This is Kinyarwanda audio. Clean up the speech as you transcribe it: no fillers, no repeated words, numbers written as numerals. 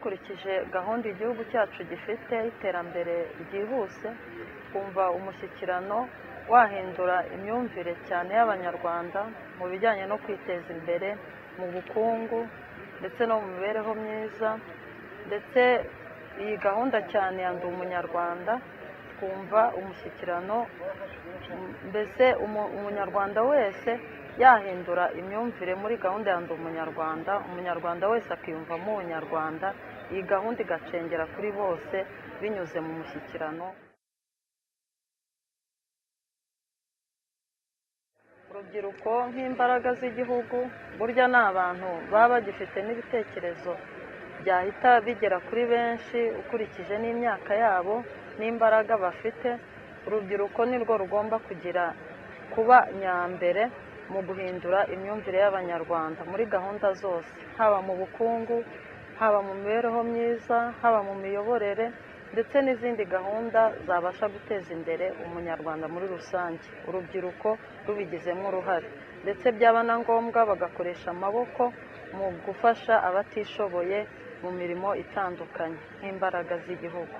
Dukurikije gahunda igihugu cyacu gifite y'iterambere ryihuse, twumva umushyikirano wahindura imyumvire cyane y'Abanyarwanda mu bijyanye no kwiteza imbere mu bukungu ndetse no mu mibereho myiza. Ndetse iyi gahunda cyane ya Ndi Umunyarwanda, twumva umushyikirano mbese Umunyarwanda wese yahindura imyumvire muri gahunda ya Ndi Umunyarwanda, Umunyarwanda wese akiyumvamo Ubunyarwanda, iyi gahunda igacengera kuri bose binyuze mu mushyikirano. Urubyiruko nk'imbaraga z'igihugu, burya ni abantu baba bagifite n'ibitekerezo byahita bigera kuri benshi ukurikije n'imyaka yabo n'imbaraga bafite. Urubyiruko nirwo rugomba kugira kuba nyambere mu guhindura imyumvire y'Abanyarwanda muri gahunda zose, haba mu bukungu, haba mu mibereho myiza, haba mu miyoborere ndetse n'izindi gahunda zabasha guteza imbere Umunyarwanda muri rusange, urubyiruko rubigizemo uruhare, ndetse byaba na ngombwa bagakoresha amaboko mu gufasha abatishoboye mu mirimo itandukanye nk'imbaraga z'igihugu.